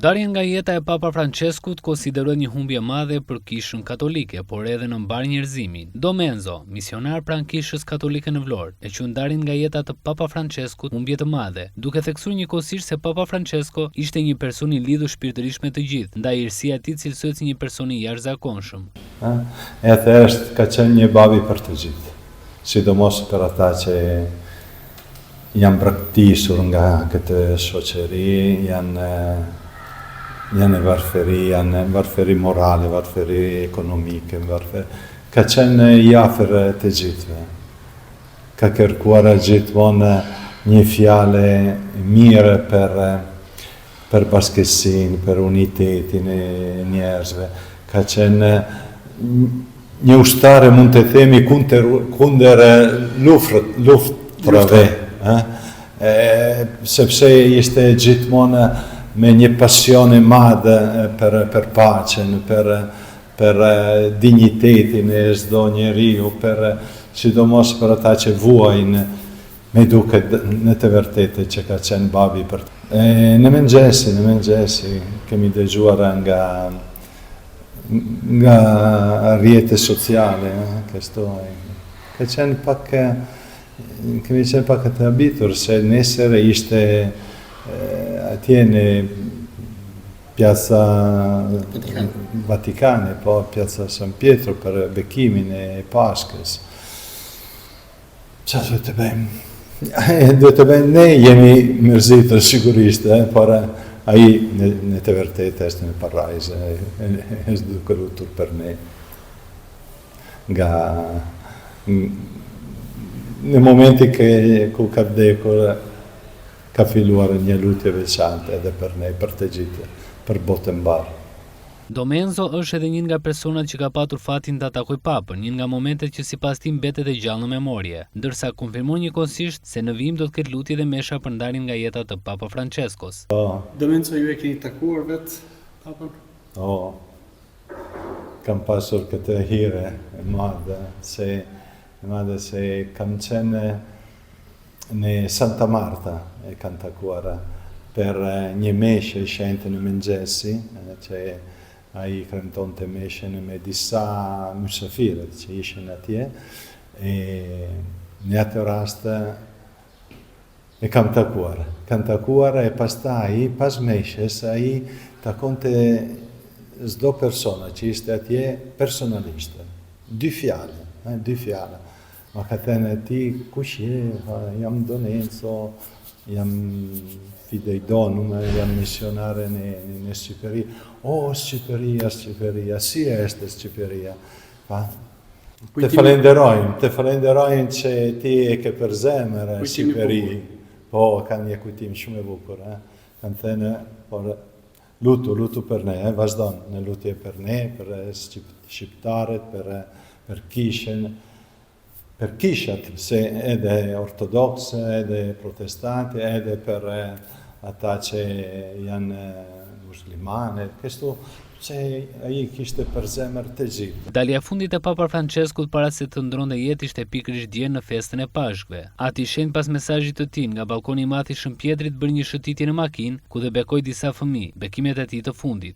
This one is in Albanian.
Ndarjen nga jeta e Papa Françeskut konsiderohet një humbje e madhe për Kishën Katolike, por edhe në mbarë njerëzimin. Dom Enzo, misionar pranë Kishës Katolike në Vlorë, e quan ndarjen nga jeta të Papa Françeskut humbje të madhe, duke theksuar njëkohësisht se Papa Françesko ishte një person i lidhur shpirtërisht me të gjithë, ndaj hirësia e tij cilësohet si një person i jashtëzakonshëm. Edhe është ka qenë një babi për të gjithë, sidomos për ata që Janë braktisur nga këtë shoqëri, janë janë në varfëri, janë në varfëri morale, varfëri ekonomike, varfëri. Ka qenë i afër të gjithëve. Ka kërkuar gjithmonë një fjalë mirë për për bashkësinë, për unitetin e njerëzve. Ka qenë një ushtar mund të themi kundër kundër luftrat, luftrave, ë? E, sepse ishte gjithmonë me një pasion e madh për për paqen, për për dinjitetin e çdo njeriu, për sidomos për ata që vuajnë Me duket në të vërtetë që ka qenë babi për të. Në mëngjesi, në mëngjesi kemi dëgjuar nga nga rrjete sociale, kështu. Ka qenë pak kemi qenë pak të habitur se nesër ishte atje në Piazza Vatikane, po Piazza San Pietro për bekimin e Pashkës. Ça duhet të bëjmë? Duhet të bëjmë, ne jemi mërzitur sigurisht, eh, por ai në, në të vërtetë është në parajsë, është duke lutur për ne. Nga në momenti ke, ku ka vdekur, ka filluar një lutje veçantë edhe për ne, për të gjithë, për botën mbarë. Dom Enzo është edhe një nga personat që ka patur fatin ta takojë Papën, një nga momentet që sipas tij mbetet e gjallë në memorie, ndërsa konfirmon njëkohësisht se në vijim do të ketë lutje dhe mesha për ndarjen nga jeta të Papa Françeskos. Dom Enzo ju e keni takuar vetë Papën? Po. Kam pasur këtë hir e madhe se e madhe se kam qenë Në Santa Marta e kam takuar për një meshë e shenjtë në mëngjesi, që ai kremtonte meshën me disa mysafirët që ishin atje, e në atë rast e kam takuar. Kam takuar e pastaj, pas meshës, ai takonte çdo persona që ishte atje personalisht. Dy fjalë, dy fjalë. Ma ka thënë ti kush je, tha, jam Don Enzo, jam Fidei Donum, jam misionare në, në Shqipëri. O, Shqipëria, Shqipëria, si është Shqipëria? Pa, të falenderojmë, të falenderojmë që ti e ke për zemër Shqipëri. Po, kanë një kujtim shumë e bukur, eh? Kanë thënë, por lutu, lutu për ne, eh? vazhdon në lutje për ne, për shqiptarët, për për kishën, për kishat, se edhe ortodokse, edhe protestante, edhe për ata që janë muslimane, kështu që ai kishte për zemër të gjithë. Dalja e fundit e Papa Françeskut para se të ndërronte jetë ishte pikërisht dje në festën e Pashkëve. Ati i Shenjtë pas mesazhit të tij nga ballkoni i madh i Shën Pjetrit bëri një shëtitje në makinë, ku dhe bekoi disa fëmijë, bekimet e tij të fundit.